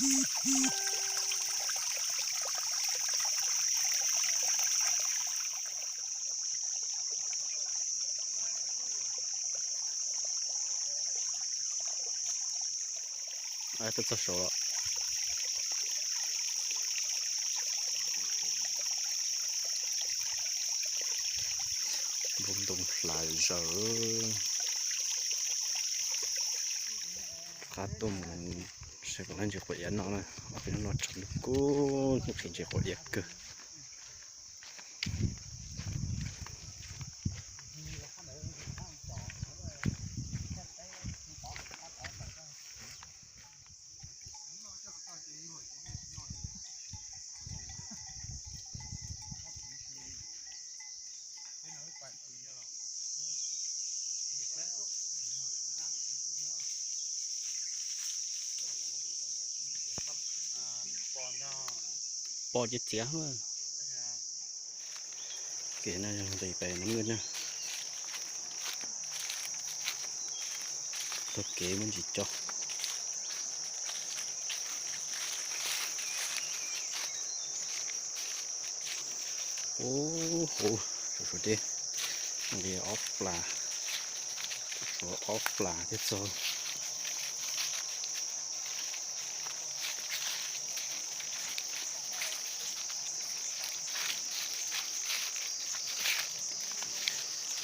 Tuaj txog saud los. Npoo ntoo hlav zaws. Qab tuaj mus saib puas muaj ntses quav iav noj na. Ob peb hnub no tshav ntuj kub, ntses quav iav kawg. Pos ces txiav. Kev no yog nqis pem no maj na. Taug kev muaj ntsis co. Ub, huv, suav suav deb, nqis ob plas, suav ob plas thiaj txog.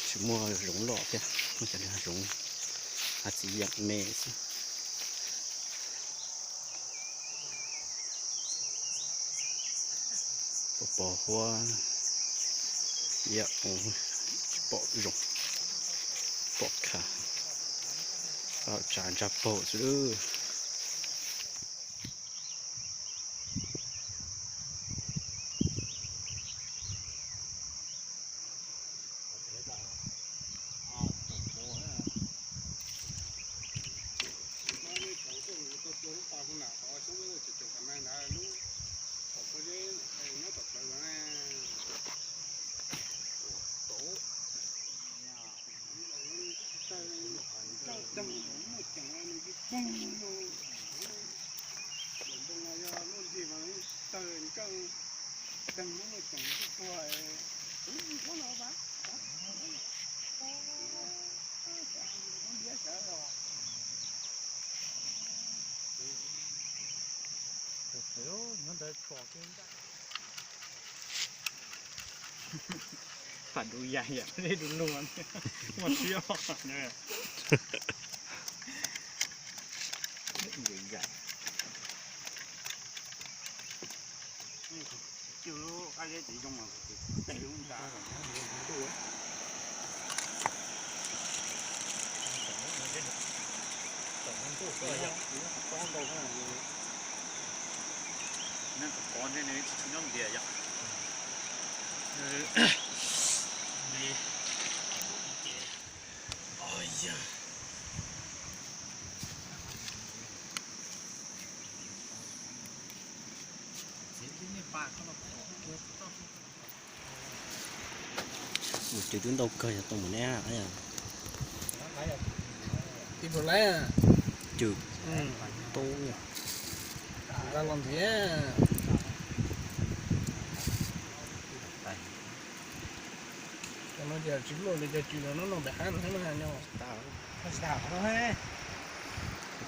Tsis muaj zoov loj thiab, muaj cov niag zoov hav txiv yeem me xwb. Pos pos huab ib yam tsis pom zoo, pom khav, tsav ntsa paug xwb lawm. Pam du yam yam du lug muaj siab. Mus cws twb ntau kawg yog tau mus neb. Cws tau los ntxiv. Cov no ces tsis luaj li cov cws no, no pem qab no thiab no.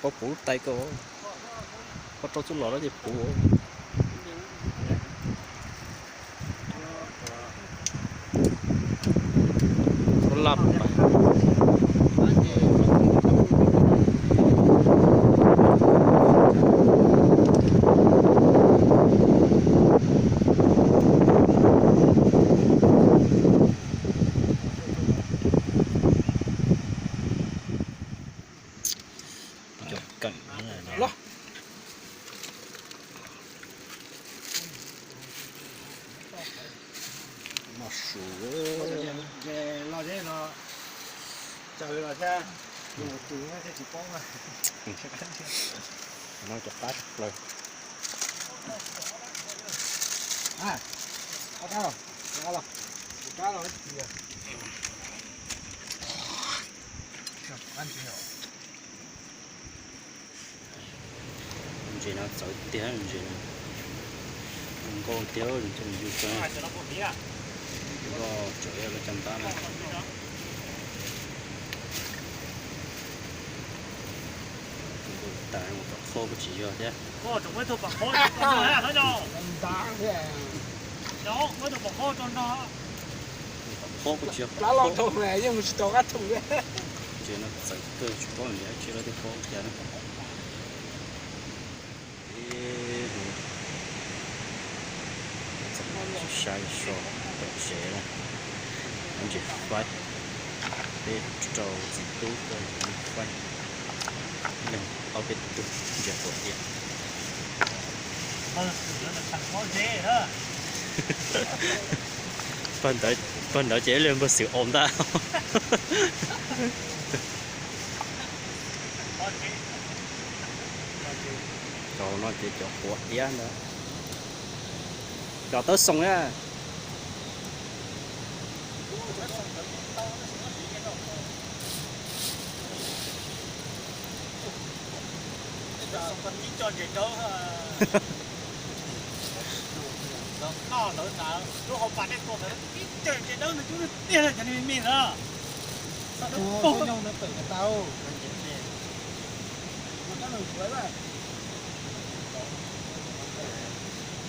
Koj puv lub tais ko, koj rau txuj lom no ces puv. Laj pais. Cov keem los. Noj su. Los thiab no, tsaws los thiab, mus tus thiab tsis paub. No cov qab tshaj plaws. Ntses Ntses no txawv tiag ntses no. Nkauj tiag, ntses nws yug txog. Nkauj tseem yog lawv cov ntab no. Tas mus tom qhov kuj tsis yog thiab. Tom qhov kuj tsis yog. Ntses no txawv kawg, tsis paub nws dab tsi, lawv twb paub tias no. Ib hnub txog saib so tom tsev na, ntses faib, peb rau txiv tub tuaj ntses faib, leej ob peb tug ntses quav iab. Pag ntawd ces ib leeg npawg xwm aus ntag. Cov no ces cov quav iab ntag. Cov tawb xoo na.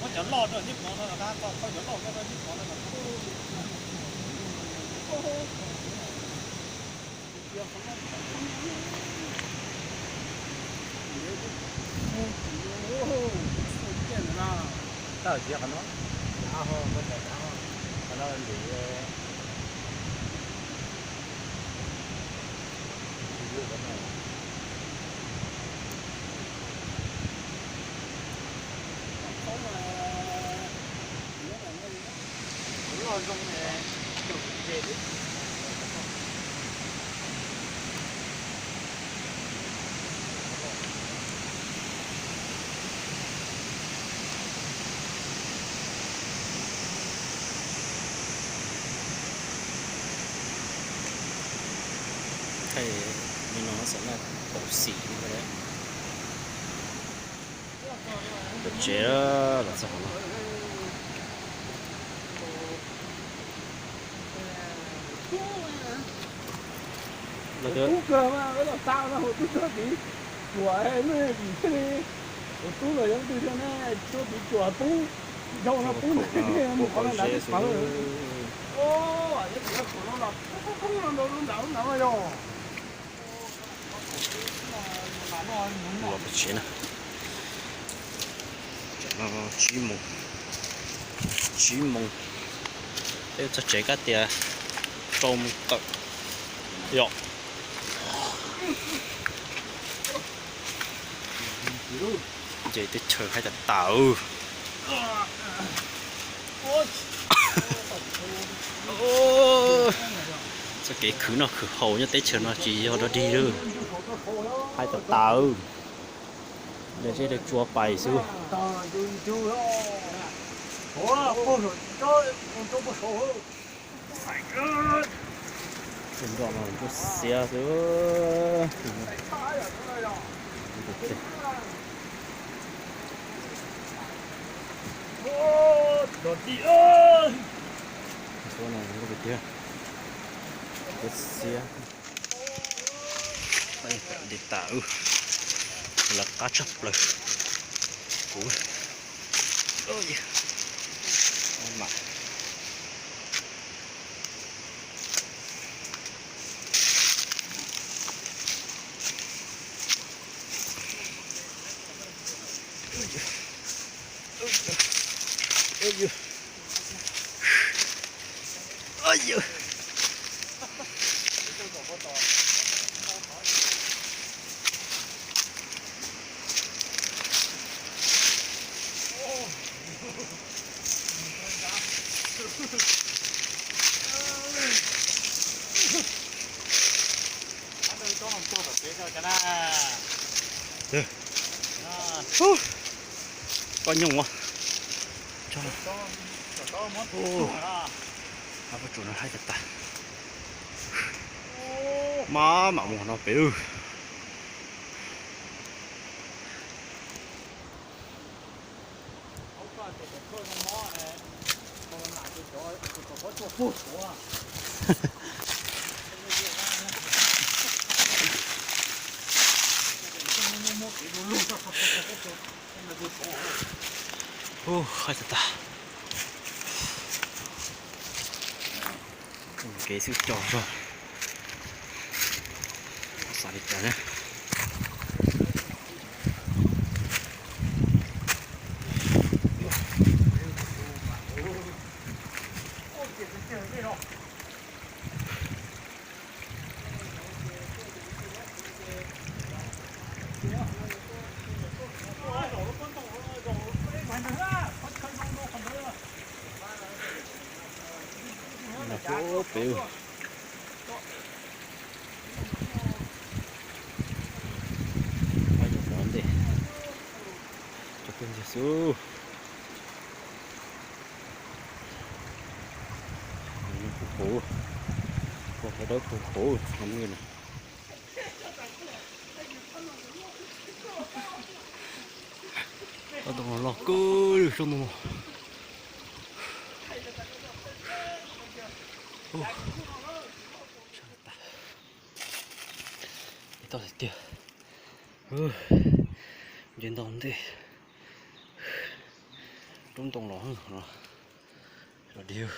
Muab cov loj rau, cov loj. Tab sis qhov no, qhov no ntim. Thaij li no xav noj kaum xim li ntawd. Pem tsev los txog qhov no. Tub kawg mas, peb los tau no, tus tub tuaj tiv tsuas, nej vim thiaj li, tus tub los yog twg thiab ne, tuaj tiv tsuas pub, yog no pub, mus qhov no nrad twb pawv. Ua pem tsev na. Tsib moos, tsib moos, peb txog tsev kab tias rau moos tawm yom. Nce teb chaws haib tas tas. Txoj kev khwv noj khwv haus nyob teb chaws no tsis yog dog dig lawm. Haib tas tas. Lawv zej lawv tsua pais xwb. Nroj no nruab xiab xwb. Nruab xiab. Li tas, lawv qab tshaj plaws. Kuv, mam. Koj nyooj os. Pob tsuas no haib tas tas. Maj mam mus no pem. Ub, qaib tag tag. Kev xwb co zog. Xav li cas na. Peb ntej, cov phooj ywg xwb. Puv puv, ua qhov dawb puv puv no na. Ob tug no loj kawg li, sab ntoo no. Ib toj tiag tiag. Nce ntau ntej. Roob ntoo los no. Los dig.